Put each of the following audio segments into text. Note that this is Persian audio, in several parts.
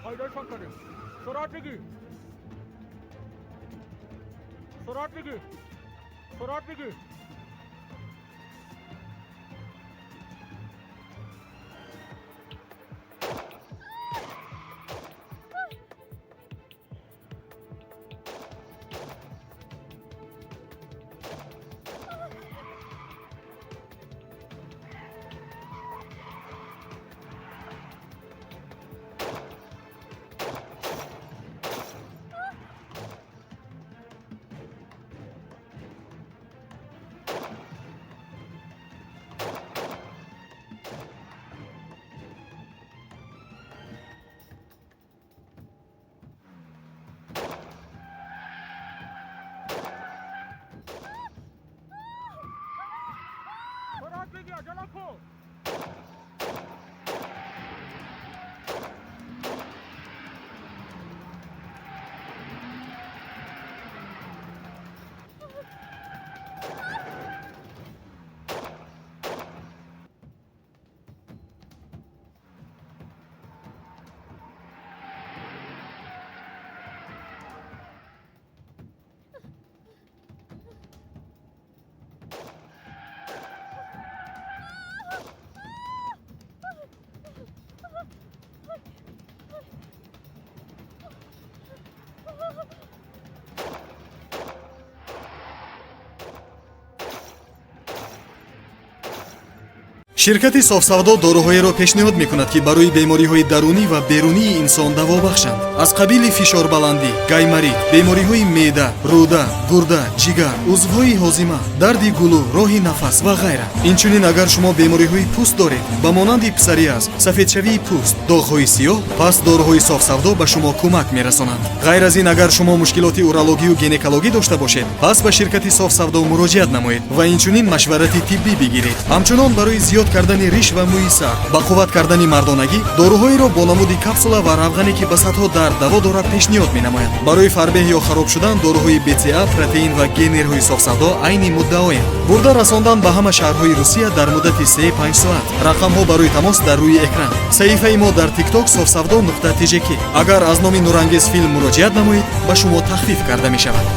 پیدایشان کردیم. سرعت بگیر، سرعت بگیر، سرعت بگیر. Ширкати Софсавдо доруҳоеро пешниҳод мекунад, ки барои бемориҳои дарунӣ ва берунии инсон даво бахшанд. Аз қабили фишорбаландӣ, гайморит, бемориҳои меъда, рӯда, гурда, ҷигар, узвҳои ҳозима, дарди гулӯ, роҳи нафас ва ғайра. Инчунин агар шумо бемориҳои пӯст доред, ба монанди псориаз, сафедшавии пӯст, доғҳои сиёҳ, пас доруҳои Софсавдо ба шумо кӯмак мерасонанд. Ғайр аз ин, агар шумо мушкилоти урологию гинекологӣ дошта бошед, пас ба ширкати Софсавдо муроҷиат намоед ва инчунин машварати тиббӣ бигиред. Ҳамчунон барои зиёд кардани риш ва мӯи сар, ба қувват кардани мардонагӣ, доруҳоеро бо намуди капсула ва равғане, ки ба садҳо дард даво дорад, пешниҳод менамояд. Барои фарбеҳ ё хароб шудан доруҳои БЦА, протеин ва генерҳои Софсавдо айни муддаоянд. Бурда расондан ба ҳама шаҳрҳои Русия дар муддати 3-5 соат. Рақамҳо барои тамос дар рӯи экран. Саҳифаи мо дар TikTok софсавдо.tjk. Агар аз номи Нурангез филм муроҷиат намоед, ба шумо тахфиф карда мешавад.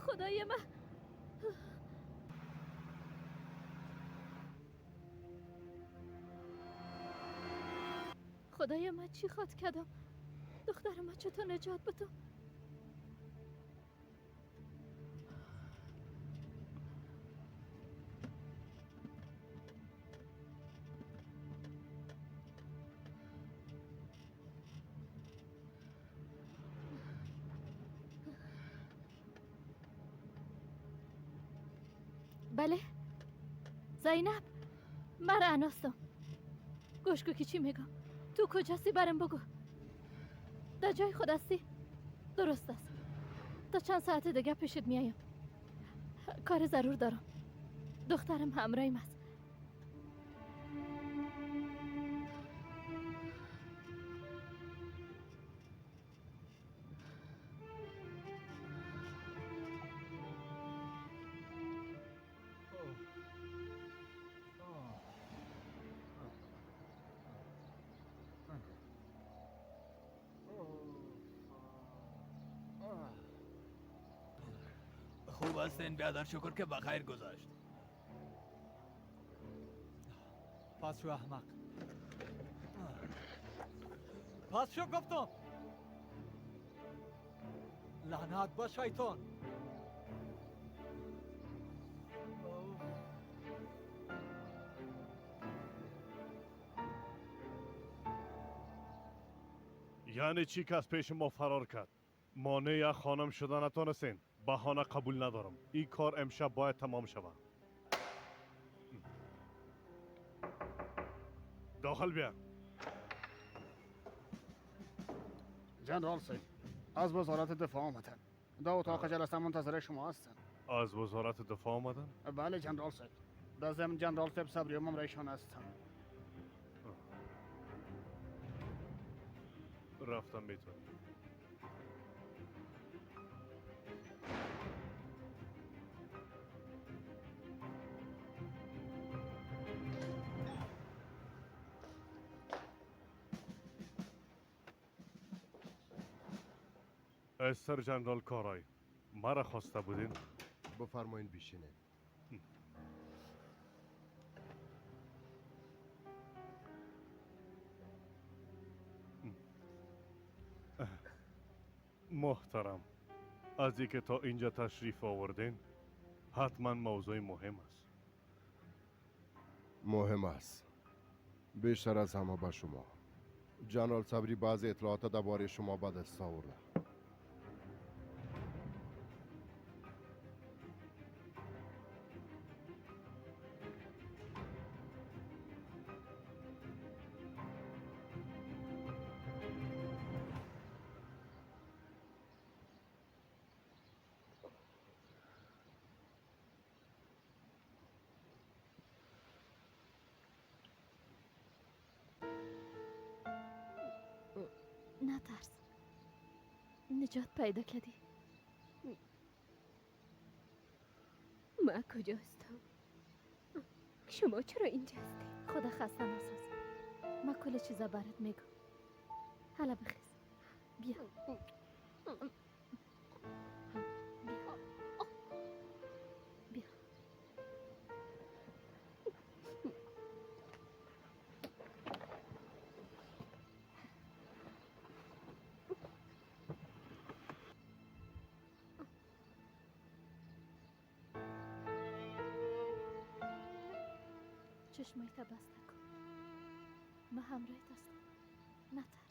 خدای من، خدای من چی خواد کردم؟ دختر من چطور نجات بدم؟ بله زینب، من رعناستم. گوش کو که چی میگم. تو کجاستی برم بگو. در جای خود هستی؟ درست است. تا چند ساعت دیگه پیشت میایم. کار ضرور دارم. دخترم همراهیم است. خوب هستین بیادر؟ شکر که بخیر گذاشت. پس شو احمق، پس شو گفتم. لعنت به شیطان. یعنی چی که از پیش ما فرار کرد؟ مانع یک خانم شده نتانستین. بهانه قبول ندارم. این کار امشب باید تمام شود. داخل بیا. جنرال صاحب، از وزارت دفاع آمدن. در اتاق جلسه منتظر شما هستند. از وزارت دفاع آمدن؟ بله جنرال صاحب. در ضمن جنرال صاحب صبری و ایشان هستند. رفتم میتونی. استر جنرال کارای، مرا خواسته بودین؟ بفرمایین بیشینین. محترم، از اینکه تا اینجا تشریف آوردین حتما موضوع مهم است. مهم است. بیشتر از همه با شما. جنرال صبری بعض اطلاعات درباره شما به دست آورده. نترس، نجات پیدا کردی. ما کجا هستم؟ شما چرا اینجا هستی؟ خدا خسته نساز. ما کل چیزا برات میگم. حالا بخیز، بیا بیا بیا. چشمایت بسته کن، من همراهت هستم، نترس.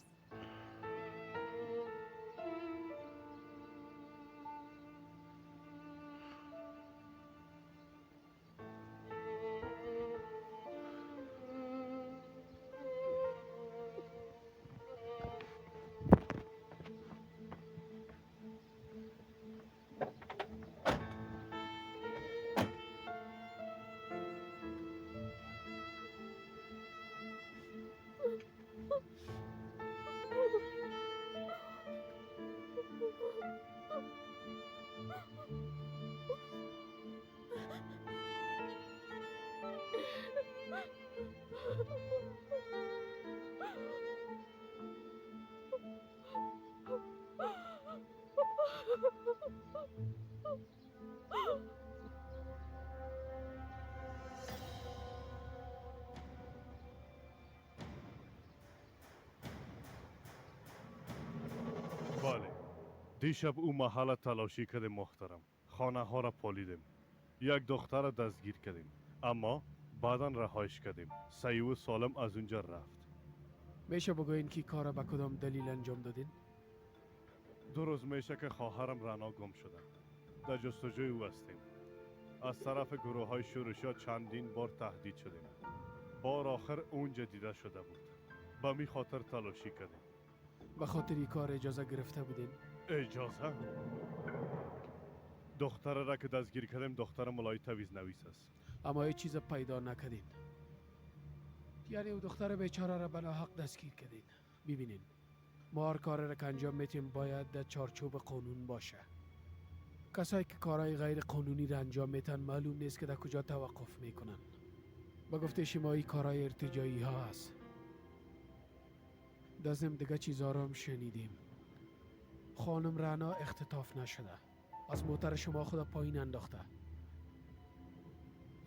بله، دیشب او محل تلاشی کردیم محترم. خانه ها را پالیدیم، یک دختر را دستگیر کردیم، اما بعدا رهایش کردیم. صحیح و سالم از اونجا رفت. میشه بگوین که کار به کدام دلیل انجام دادین؟ 2 روز میشه که خواهرم رنا گم شده. در جستجوی او هستیم. از طرف گروه های شورشی چندین بار تهدید شدیم. بار آخر اونجا دیده شده بود. به می خاطر تلاشی کردیم. به خاطر این کار اجازه گرفته بودین؟ اجازه؟ دختر را که دستگیر کردیم دختر ملای تویز نویس است. اما هیچ چیز پیدا نکردین. یعنی او دختر بیچاره را بنا حق دستگیر کردین. ببینین، ما هر کار را که انجام میتیم باید در چارچوب قانون باشه. کسایی که کارهای غیر قانونی را انجام میتن معلوم نیست که در کجا توقف میکنن. با گفته شما این کارهای ارتجاعی ها هست. دازم دیگه چیزا رو هم شنیدیم. خانم رعنا اختطاف نشده. از موتر شما خود پایین انداخته.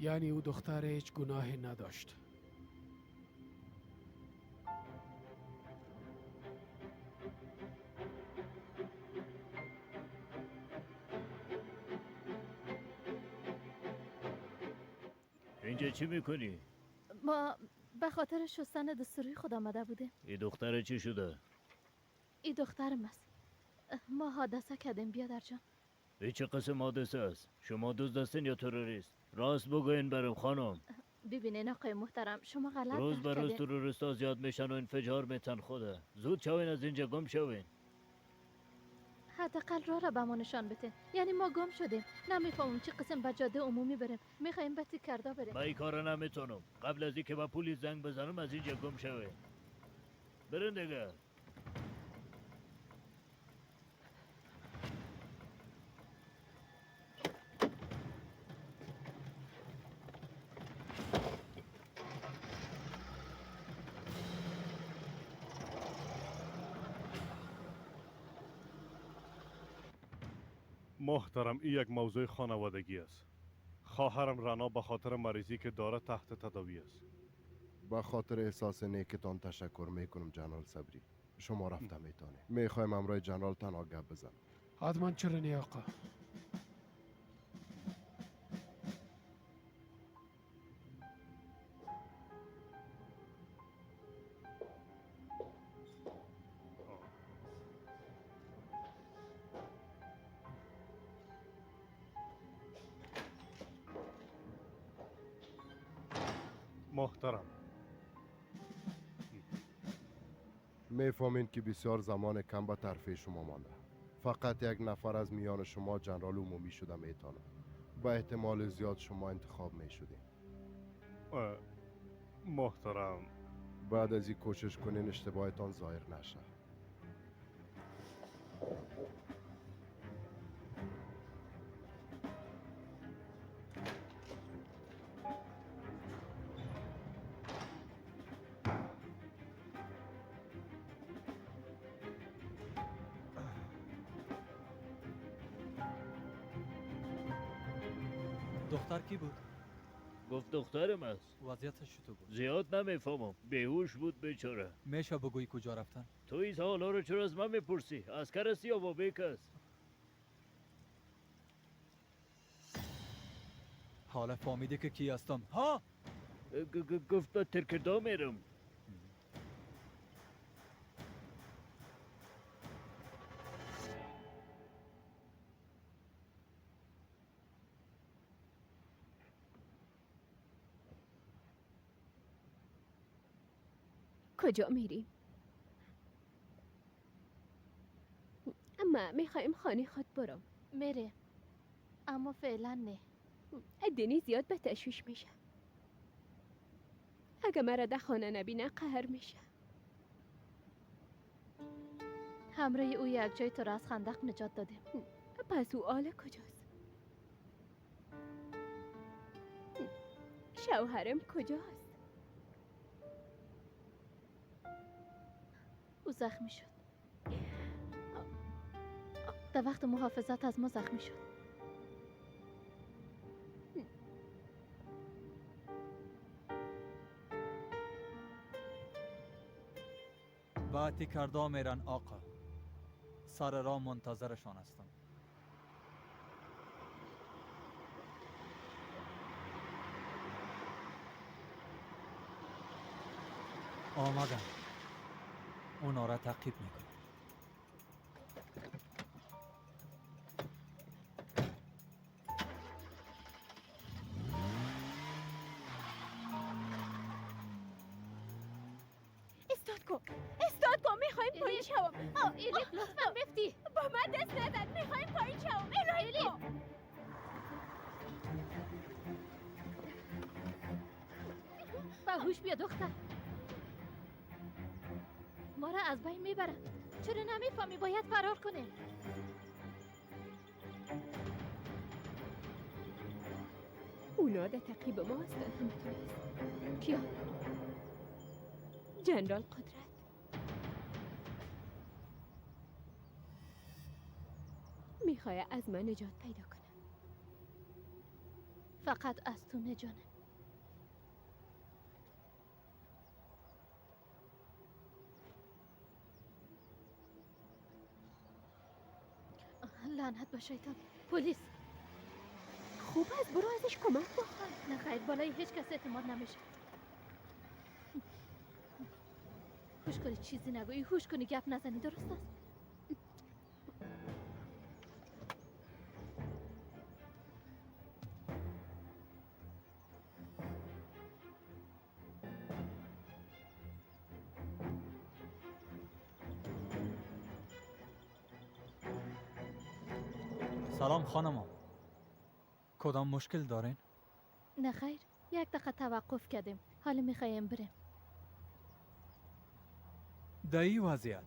یعنی او دختر هیچ گناهی نداشت. اینجا چی میکنی؟ ما به خاطر شستن دستوری خود آمده بودیم. این دختر چی شده؟ این دخترم است. ما حادثه کردیم بیادر جان. این چه قسم حادثه است؟ شما دزد هستین یا تروریست؟ راست بگوین برم خانم. ببینین آقای محترم، شما غلط روز به روز کردین. تروریست ها زیاد میشن و انفجار میتن خوده. زود شوین از اینجا گم شوین. حداقل راه را به ما نشان بده. یعنی ما گم شدیم، نمیفهمیم چه قسم به جاده عمومی بریم. میخوایم به تیکردا بریم. من این کارو نمیتونم. قبل از اینکه به پلیس زنگ بزنم از اینجا گم شوین. برین دیگه. محترم، این یک موضوع خانوادگی است. خواهرم رنا به خاطر مریضی که داره تحت تداوی است. به خاطر احساس نیکتان تشکر میکنم جنرال صبری. شما رفته میتونی. میخوایم همراه جنرال تنها گپ بزنم. حتما چرا نه آقا. محترم، میفهمین که بسیار زمان کم به طرف شما مانده. فقط یک نفر از میان شما جنرال عمومی شده میتونه. به احتمال زیاد شما انتخاب میشدین. محترم، بعد از این کوشش کنین اشتباهتان ظاهر نشه. دختر کی بود؟ گفت دخترم است. وضعیتش چطور بود؟ زیاد نمیفهمم. بیهوش بود بیچاره. میشه بگویی کجا رفتن؟ تو این سوالا رو چرا از من میپرسی؟ عسکر هستی یا بابیک است؟ حالا فهمیده که کی هستم ها؟ گفت به ترکردا میرم. کجا میریم؟ اما میخوایم خانه خود برم. میریم، اما فعلا نه. دنی زیاد به تشویش میشه. اگه مرا در خانه نبینه قهر میشه. همراه او یک جای تو را از خندق نجات دادیم. پس او آله کجاست؟ شوهرم کجاست؟ او زخمی شد. در وقت محافظت از ما زخمی شد. بعدی کردا میرن آقا. سر راه منتظرشان هستم. آمدن. اونا را تعقیب میکنم. استاد کو، استاد کو، میخوایم پایین شوم. الیف لطفا بفتی. با من دست نزن، میخوایم پایین شوم. الیف با هوش بیا دختر. ما را از بین میبرن. چرا نمیفهمی؟ باید فرار کنیم. اونا در تعقیب ما هستن. همینطور است. کیا؟ جنرال قدرت. میخواه از من نجات پیدا کنه. فقط از تو نجانه. لعنت به شیطان. پلیس. خوب است، برو ازش کمک بخواه. نه خیر، بالای هیچ کس اعتماد نمیشه. هوش کنی چیزی نگویی، هوش کنی گپ نزنی، درست است؟ سلام خانم، کدام مشکل دارین؟ نه خیر، یک دقیقه توقف کردیم، حالا میخوایم بریم. در این وضعیت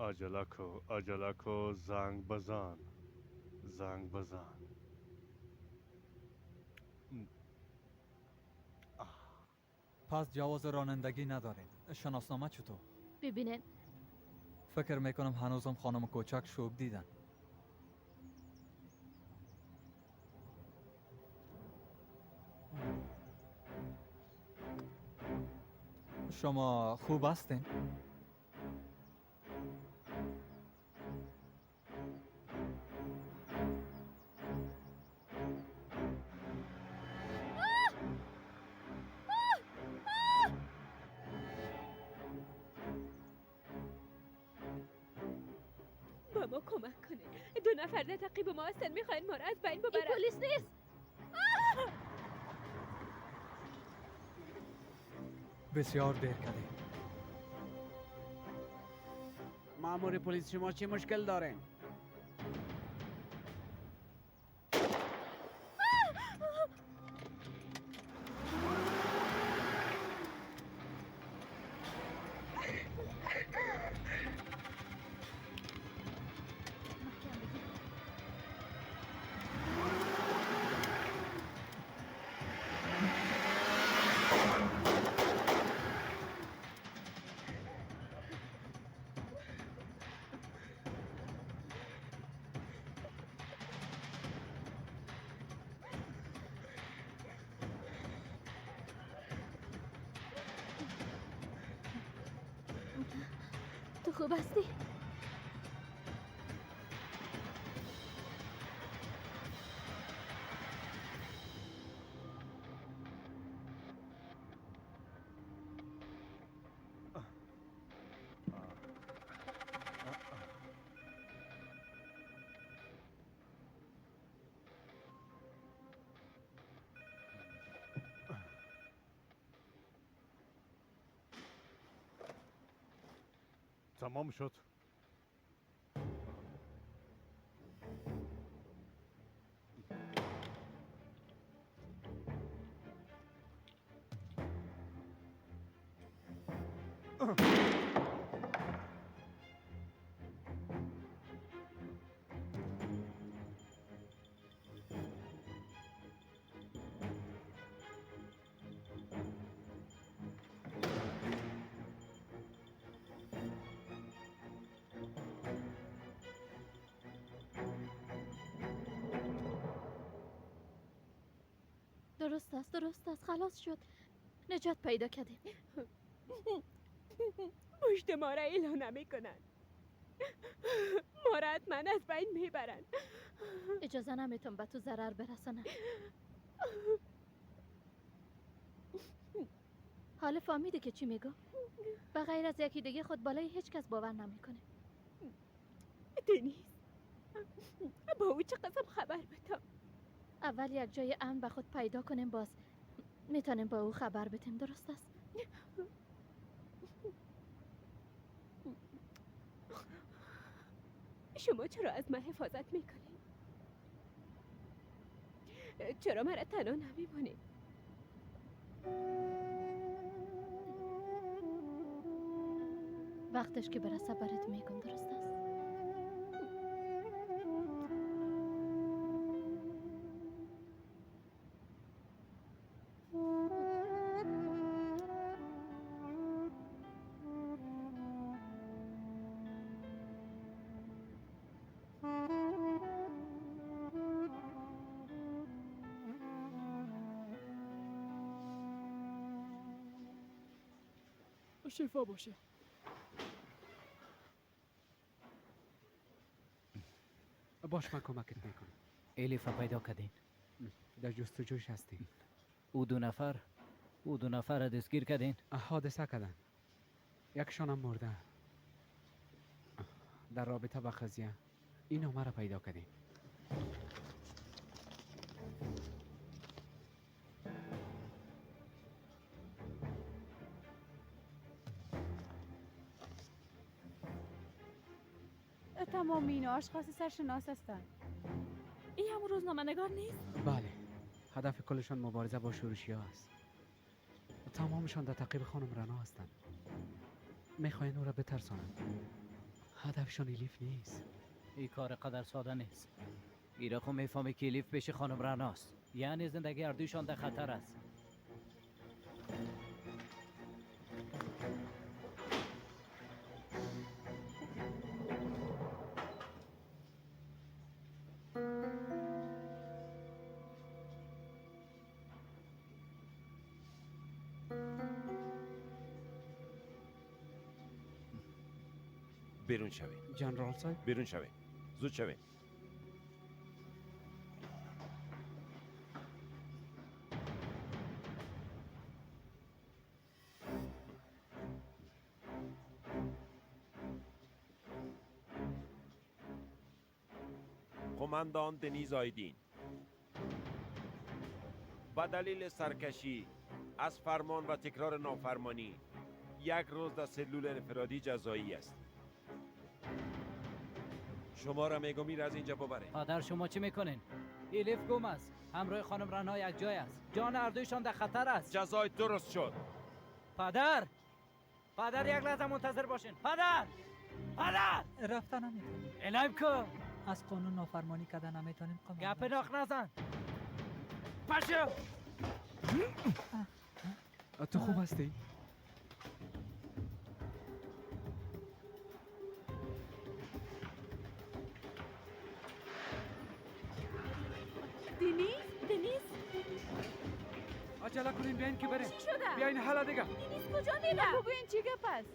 عجله کو، عجله کو، زنگ بزن، زنگ بزن. پس جواز رانندگی ندارین، شناسنامه چطور؟ ببینین، فکر میکنم هنوزم خانم کوچک شوک دیدن. شما خوب هستین؟ با ما کمک کنه. دو نفر در تعقیب ما هستن، میخواین ما را از بین ببرن. این پلیس نیست. بسیار دیر کردیم. مامور پلیس شما چه مشکل دارین؟ تو خوب هستی؟ تمام شد. درست است، درست است، خلاص شد، نجات پیدا کردیم. پشت ما را اعلان نمی کنند، ما را حتما از بین میبرند. اجازه نمیتم به تو ضرر برسانم. حالا فهمیده که چی میگم؟ به غیر از یکی دیگه خود بالای هیچ کس باور نمیکنه. دنیز، با او چه قسم خبر بدم؟ اول یک جای امن به خود پیدا کنیم، باز میتونیم با او خبر بدیم. درست است؟ شما چرا از من حفاظت میکنید؟ چرا مرا تنها نمیمانید؟ وقتش که برسه برات میگم. درست است؟ شفا باشه. باش، من کمکت میکنم. الیف پیدا کردین؟ در جستجوش هستیم. او دو نفر دستگیر کردین؟ حادثه کردن، یکشان هم مرده. در رابطه با قضیه این نامه را پیدا کردیم. تمام اینا اشخاص سرشناس هستند. این همون روزنامه نگار نیست؟ بله، هدف کلشان مبارزه با شورشی ها است. تمامشان در تعقیب خانم رنا هستند. میخواین او را بترسانند. هدفشان الیف نیست. این کار قدر ساده نیست. ایره خو میفهمی که الیف پیش خانم رناست، یعنی زندگی هر دویشان در خطر است. بیرون شوید جنرال صاحب، بیرون شوید، زود شوید. قماندان دنیز آیدین با دلیل سرکشی از فرمان و تکرار نافرمانی 1 روز در سلول انفرادی جزایی است. شما را میگم میره از اینجا ببره. پدر شما چی میکنین؟ الیف گم است، همراه خانم رنا یک جای است. جان هر دویشان در خطر است. جزای درست شد. پدر، پدر یک لحظه منتظر باشین. پدر، پدر رفتن نمیتونیم. الهیم که از قانون نافرمانی کردن نمیتونیم. گپ ناخ نزن. پشو. تو خوب هستی؟ دنیز، عجله کنین، بیاین که بریم. چی شده؟ بیاین حالا دیگه. دنیز کجا میره؟ بگوین چی گپ است؟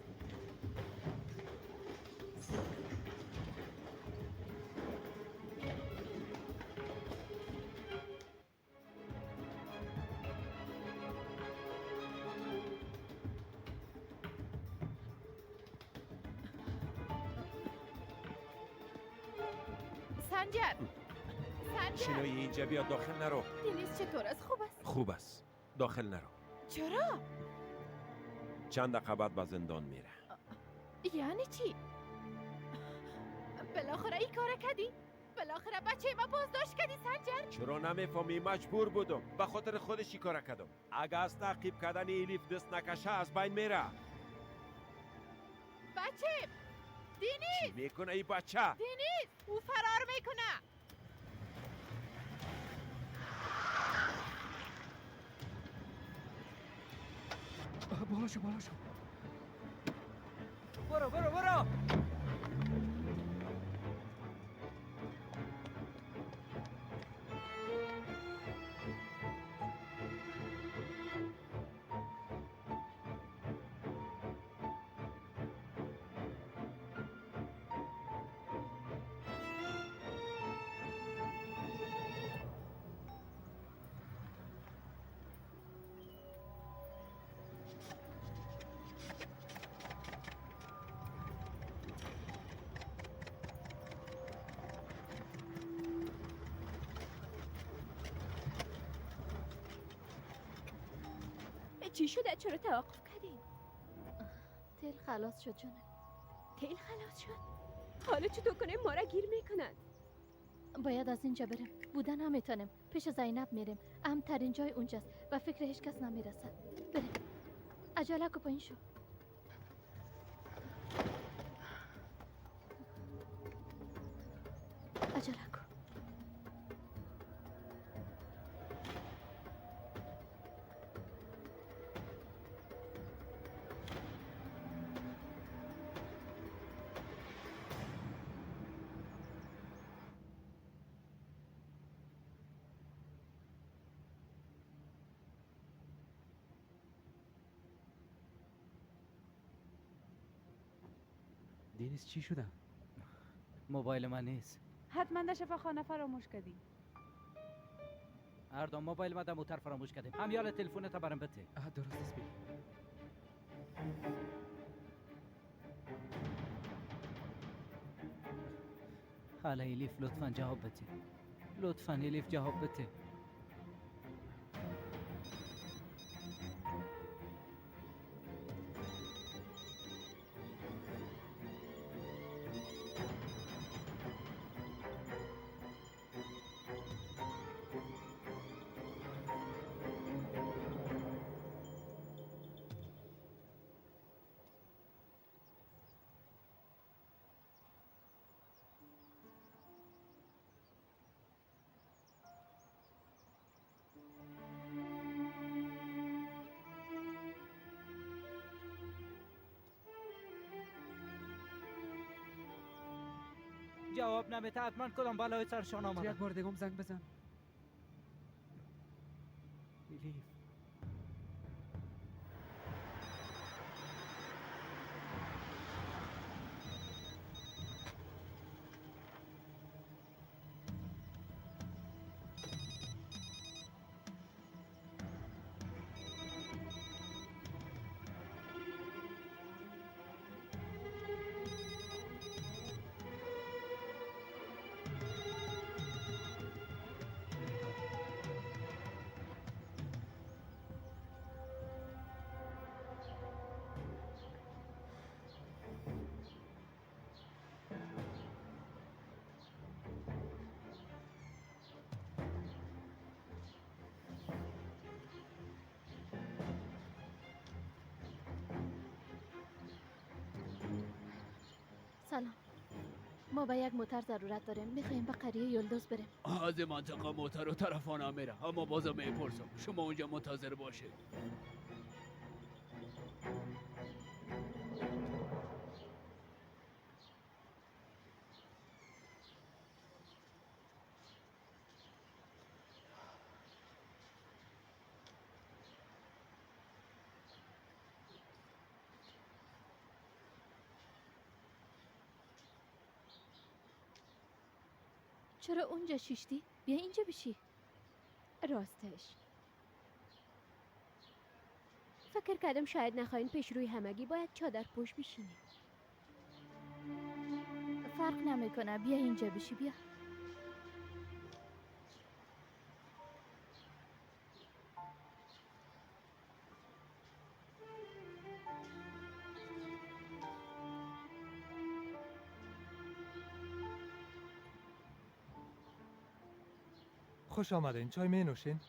سنجر، سنجر، شینوی اینجا بیا، داخل نرو. دنیز چطور است؟ خوب است؟ خوب است، داخل نرو. چرا؟ چند دقیقه بعد به زندان میره. یعنی چی؟ بالاخره این کار کردی؟ بالاخره بچه ما بازداشت کردی سنجر؟ چرا نمیفهمی؟ مجبور بودم، به خاطر خودش این کار کردم. اگه از تعقیب کردن الیف دست نکشه از بین میره. بچه دنیز، چی میکنه این بچه؟ دنیز او فرار میکنه. بالا شو، بالا شو. برو برو برو. چی شده؟ چرا توقف کردین؟ تیل خلاص شد جانم. تیل خلاص شد؟ حالا چطور کنیم؟ ما را گیر میکنن. باید از اینجا بریم. بودن نمیتونیم. پیش زینب میریم. امن‌ترین جای اونجاست و فکر هیچ کس نمیرسه. بریم. عجله کو، پایین شو. عجله کو. دینیز چی شده؟ موبایل من نیست. حتما در شفاخانه فراموش کردی. اردام موبایل ما در موتر فراموش کردیم. هم یال تلفن تا برم بده. درست است بی. خاله الیف لطفا جواب بده. لطفا الیف جواب بده. جواب نمیده. حتما کدام بالای سرشان آمده. یک بار دیگه زنگ بزن. الیف سلام، ما به یک موتر ضرورت داریم. میخوایم به قریه یلدوز بریم. از منطقه موتر و طرفانه میره، اما بازم میپرسم. شما اونجا منتظر باشید. چرا اونجا شیشتی؟ بیا اینجا بشی. راستش فکر کردم شاید نخواین پیش روی همگی باید چادر پوش بشینیم. فرق نمیکنه، بیا اینجا بشی. بیا. خوش آمدین. چای می نوشین؟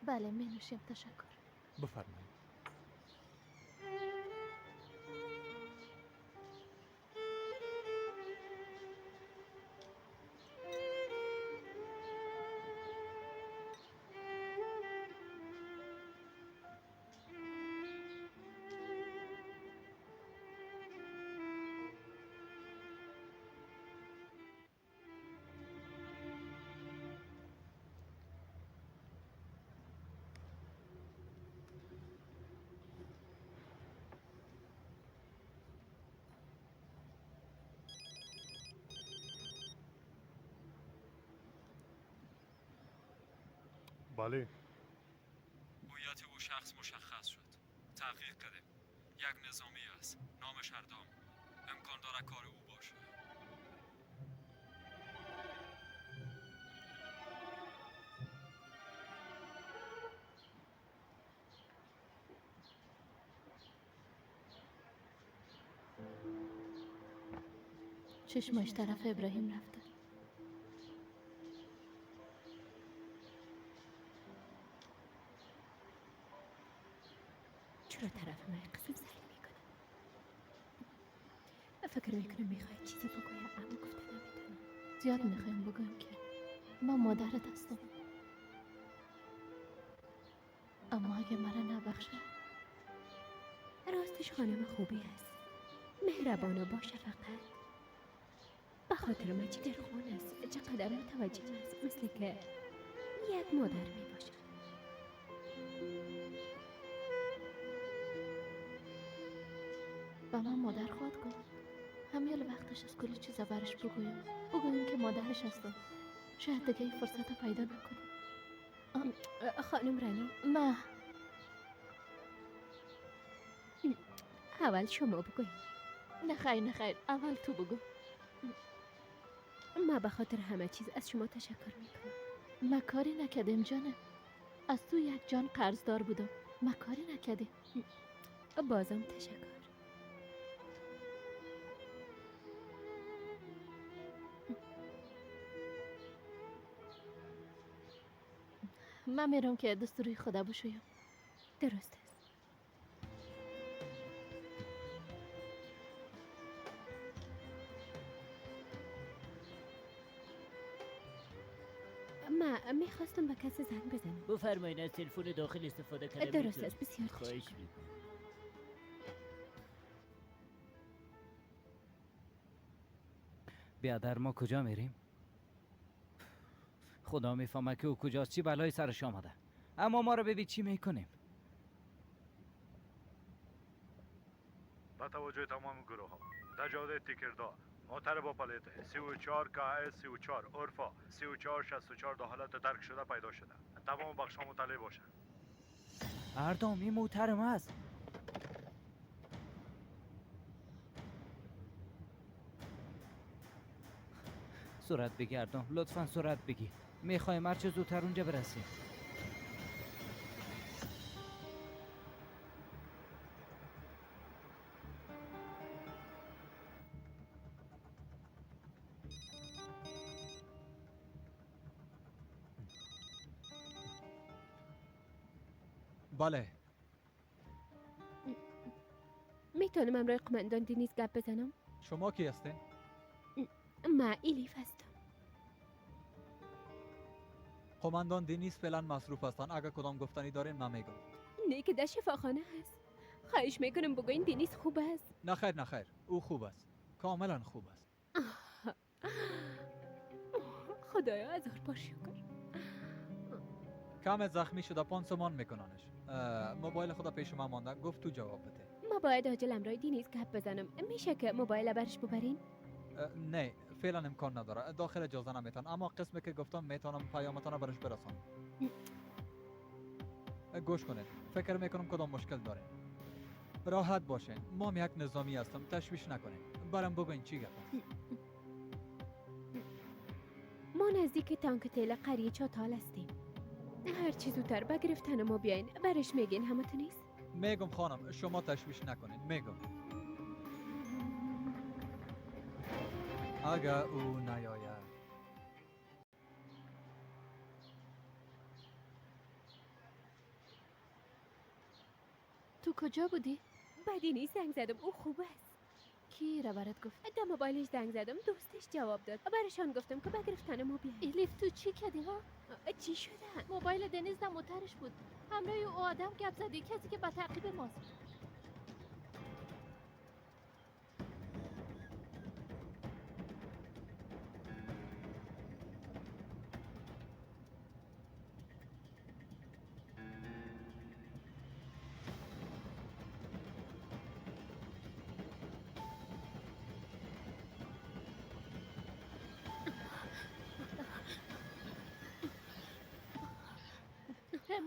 بله می نوشیم، تشکر. بفرمایید. بله. هویت او شخص مشخص شد. تحقیق کردیم. یک نظامی است. نامش اردام. امکان داره کار او باشه. چشمش طرف ابراهیم رفته. چرا طرف من قسم سعی میکنه؟ فکر میکنم میخواید چیزی بگویم اما گفته نمیتونم. زیاد میخوایم بگویم که ما مادرت هستم، اما اگه مرا نبخشه. راستش خانم خوبی است، مهربان و با شفقت. به خاطر من جگر خون است، چقدر متوجه است، مثل که یک مادر میباشد. با من مادر خواد گفت. همیال وقتش از کل چیزا برش بگویم. بگویم که مادرش هستم. شاید دیگه این فرصت رو پیدا نکنم. خانم رنا، ما اول شما بگوین. نه خیر نه خیر، اول تو بگو. ما به خاطر همه چیز از شما تشکر میکنم. ما کاری نکردیم جانم. از تو یک جان قرضدار بودم. ما کاری نکردیم. بازم تشکر. من میرم که دستوری خدا بشویم. درست است. ما میخواستم به کسی زنگ بزنم. بفرمایید از تلفن داخل استفاده کردم. درست است، بسیار خواهش میکنم. بیادر ما کجا میریم؟ خدا میفهمه که او کجاست، چی بلای سرش آمده. اما ما رو ببین چی میکنیم. با توجه تمام گروه ها در جاده تیکردا موتر با پلیت 34 KS 34 اورفا 3464 در حالت درک شده پیدا شده. تمام بخش ها مطلع باشند. اردام این موتر ما است. سرعت بگی اردام، لطفا سرعت بگی. میخوایم هرچه زودتر اونجا برسیم. بله. میتونم امرای قماندان دینیز گپ بزنم؟ شما کی هستین؟ ما ایلیف هستم. قماندان دینیز فعلا مصروف هستن. اگر کدام گفتنی دارین من میگم. نه که در شفاخانه هست. خواهش میکنم بگوین دینیز خوب است. نه خیر نه خیر، او خوب است، کاملا خوب است. خدایا هزار بار شکر. کم زخمی شده، پانسمان میکنانش. موبایل خدا پیش ما مانده، گفت تو جواب بده. ما باید عاجل امرای دینیز گپ بزنم. میشه که موبایل برش ببرین؟ نه فعلا امکان نداره، داخل اجازه نمیتن، اما قسمی که گفتم میتونم پیامتان برش برسانم. گوش کنید، فکر میکنم کدام مشکل داره. راحت باشین، ما یک نظامی هستم، تشویش نکنین. برام بگوین چی گپ است. ما نزدیک تانک تیل قریه چاتال هستیم. هر چی زودتر به گرفتن ما بیاین. برش میگین همتون نیست؟ میگم خانم، شما تشویش نکنین، میگم. اگر او نیاید. تو کجا بودی؟ بدینی زنگ زدم، او خوب است. کی را برات گفت؟ در موبایلش زنگ زدم، دوستش جواب داد. برشان گفتم که به گرفتن ما بیاین. ایلیف تو چی کردی ها؟ چی شده؟ موبایل دنیز در موترش بود. همراه او آدم گپ زدی، کسی که به تعقیب ماست.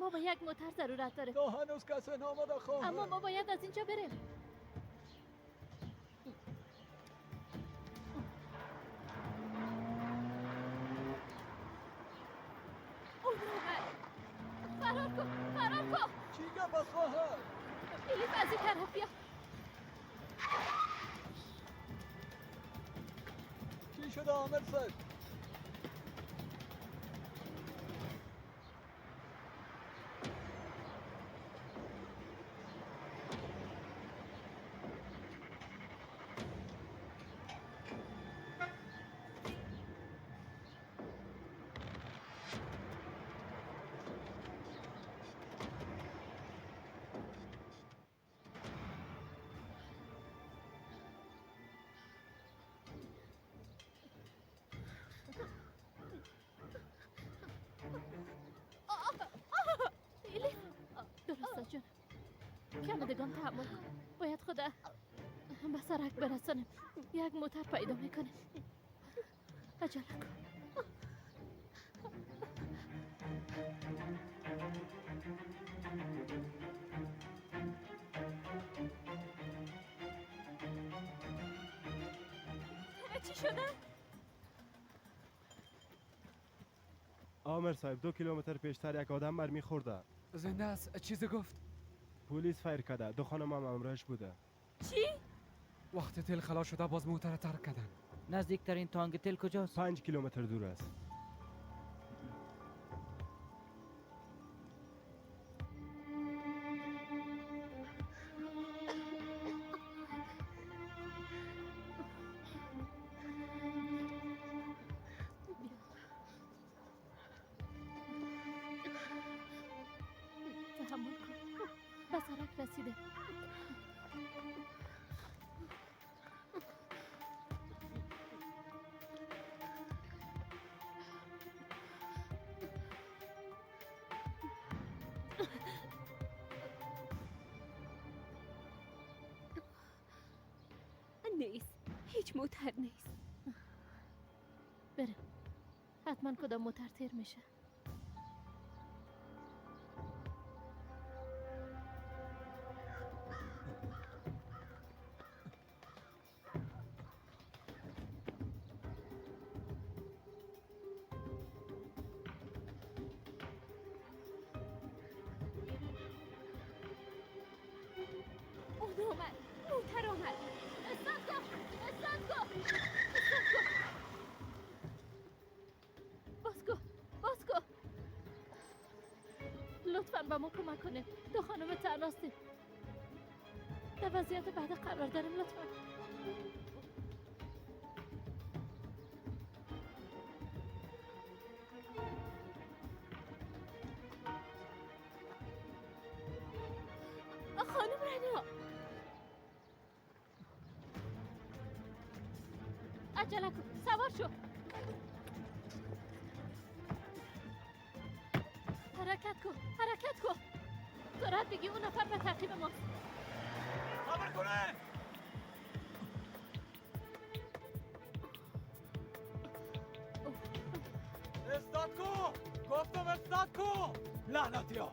ما با یک موتر ضرورت داره. تا هنوز کسی نامده خواهر. اما ما باید از اینجا بریم. اون اومد. فرار کن، فرار کن. چی گپ از خواهر؟ ایلیف از این طرف بیا. چی شده عامر صاحب؟ درست جانم، کم دگام تحمل کن. باید خدا به سرک برسانیم. یک موتر پیدا میکنیم. عجله کن. چی شده؟ آمر صاحب 2 کیلومتر پیشتر یک آدم مرمی خورده. زنده است؟ چیزی گفت؟ پلیس فایر کرده. 2 خانم هم همراهش بوده. چی؟ وقتی تل خلاص شده باز موتر ترک کردن. نزدیکترین تانگ تل کجاست؟ 5 کیلومتر دور است. تحمل کن. به سرک رسیده. نیست، هیچ موتر نیست. برم، حتما کدام موتر تیر میشه. اون آمد، موتر آمد. استاد کن، استاد کن، استاد کن. باز کن، باز کن. لطفاً به ما کمک کنید. 2 خانم تنهاستیم. در وضعیت بعد قرار داریم. لطفاً. خانم رنا، عجله کن، سوار شو. حرکت کن، حرکت کن. سرعت بگی، اون نفر به تعقیب ماست. صبر کنه. استاد کو، گفتم استاد کو. لعنتی ها.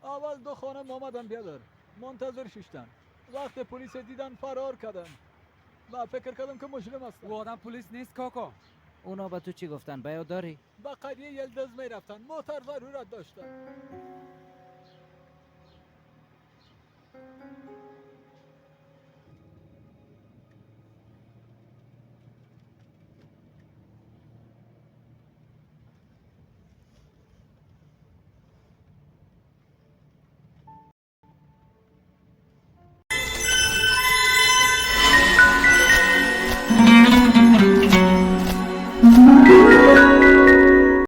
اول 2 خانم آمدن بیادر، منتظر شیشتن. وقت پلیس دیدن فرار کردن. و فکر کردم که مجرم هستن. او آدم پلیس نیست کاکا. اونا به تو چی گفتن؟ به یاد داری؟ به قریه یلدز می رفتن. موتر ضرورت داشتن.